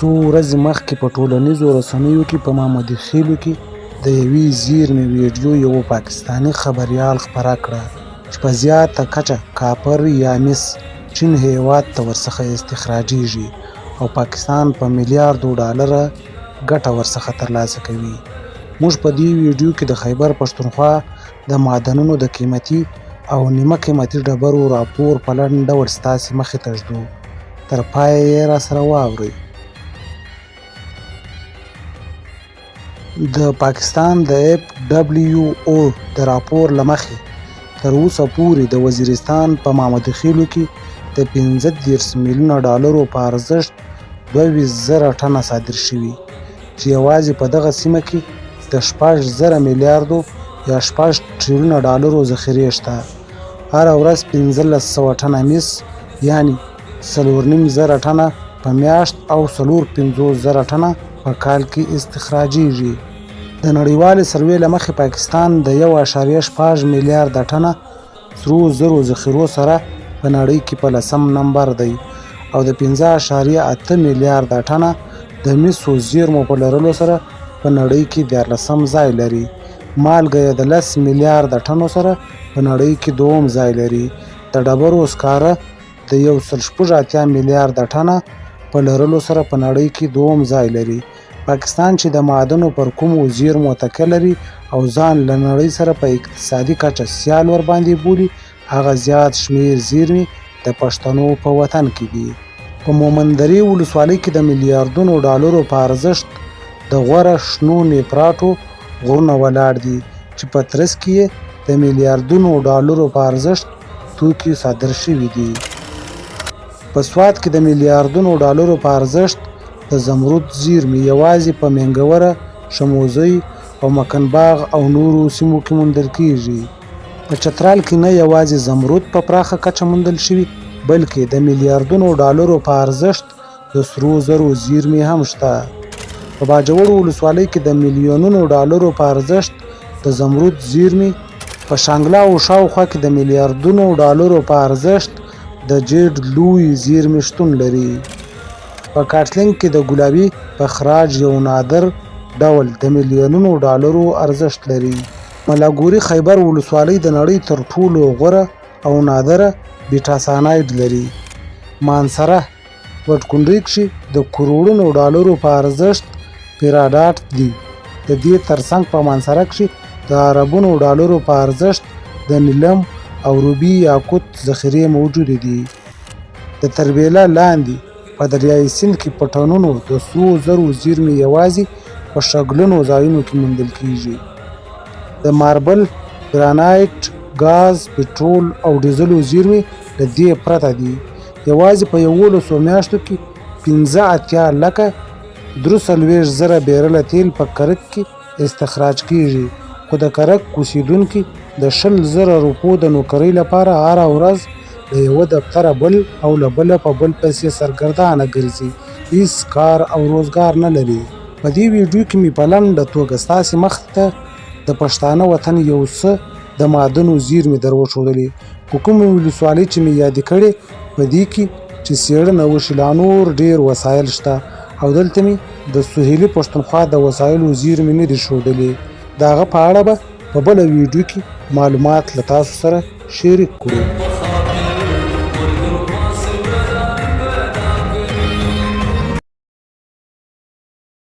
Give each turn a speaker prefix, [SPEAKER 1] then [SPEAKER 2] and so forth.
[SPEAKER 1] څو ورځې مخکې په ټولنیزو رسنیو کې په محمدي خېلو کې د یوې زیرمې ویډیو یوه پاکستاني خبریال خپره کړه چې په زیاته کچه کاپر یا مس چین هېواد ته ورڅخه استخراجېږي او پاکستان په میلیاردو ډالره ګټه ورڅخه ترلاسه کوي. موږ په دې ویډیو کې د خیبر پښتونخوا د معدنونو د قیمتي او نیمه قیمتي ډبرو راپور په لنډ ډول ستاسې مخې ته ږدو. تر پایه یې راسره واورئ. د پاکستان د اف ډبلیو او د راپور له مخې تر اوسه پورې د وزیرستان په محمدخېلو کې د 35 میلیونه ډالرو په ارزښت 22,000 ټنه صادر شوي چې یوازې په دغه سیمه کې د 6,000 میلیاردو یا 6 ټریلیونه ډالرو ذخیرې شته. هره ورځ 1,500 ټنه مس یعنی 4,500 ټنه په میاشت او 54,000 ټنه په کال کې استخراجېږي. د نړیوالې سروې له مخې پاکستان د 1.6 میلیارده ټنه سرو زرو ذخیرو سره په نړۍ کې په لسم نمبر دی او د 5.8 میلیارده ټنه د مسو زیرمو په لرلو سره په نړۍ کې 13 ځای لري. مالګه یې د 10 میلیارده ټنو سره په نړۍ کې دوم ځای لري. د ډبرو سکاره د 186 میلیارده ټنه په لرلو سره په نړۍ کې دوم ځای لري. پاکستان چې د معادنو پر کومو زیرمو تکیه لري او ځان له نړۍ سره په اقتصادي کچه سیال ورباندې بولي، هغه زیات شمېر زیرمې د پښتنو په وطن کې دي. په مومندرې ولسوالۍ کې د میلیاردونو ډالرو په ارزښت د غوره شنو نیپراټو غرونه ولاړ دي چې په ترڅ کې یې د میلیاردونو ډالرو په ارزښت توکي صادر شوي دي. په سوات کې د میلیاردونو ډالرو په ارزښت د زمرد زیرمې یوازې په مینګوره، شموزۍ او مکنباغ او نورو سیمو کې موندل کیږي. په چترال کې نه یوازې زمرد په پراخه کچه موندل شوي، بلکې د میلیاردونو ډالرو په ارزښت د سرو زرو زیرمې هم شته. په باجوړ ولسوالۍ کې د میلیونونو ډالرو په ارزښت د زمرد زیرمې، په شانګله او شاوخوا کې د میلیاردونو ډالرو په ارزښت د جیډ لوی زیرمې شتون لري. په کاټلینګ کې د ګلابي پخراج یو نادر ډول د میلیونونو ډالرو ارزښت لري. ملاګوري خیبر ولسوالۍ د نړۍ تر ټولو غوره او نادره بیټاسانایډ لري. مانسره وټکنډۍ کښې د کروړونو ډالرو په ارزښت پیراډاټ دي. د دې ترڅنګ په مانسره کښې د اربونو ډالرو په ارزښت د نیلم او روبي یاقوت ذخیرې موجودې دي. د تربیله لاندې په دریای سیند کې په ټنونو د سرو زرو زیرمې یوازې په شګلنو ځایونو کې موندل کیږي. د ماربل، ګرانایټ، ګاز، پټرول او ډیزلو زیرمې له دې پرته دي. یوازې په 11 میاشتو کې 85 لکه 43,000 بیرله تیل په کرک کې استخراج کیږي، خو د کرک اوسیدونکي د 20,000 روپو د نوکرۍ لپاره هره ورځ له یوه دفتره بل او له بله په بل پسې سرګردانه ګرځي، هیڅ کار او روزګار نه لري. په دې ویډیو کې مې په لنډه توګه ستاسې مخ ته د پښتانه وطن یو څه د معدنو زیرمې در وښودلې، خو کومې ولسوالۍ چې مې یادې کړې په دې کې چې څېړنه وشي لا نور ډېر وسایل شته او دلته مې د سهیلي پښتونخوا د وسایلو زیرمې نه دي ښودلې. د هغه په اړه به په بله ویډیو کې معلومات له تاسو سره شریک کړو.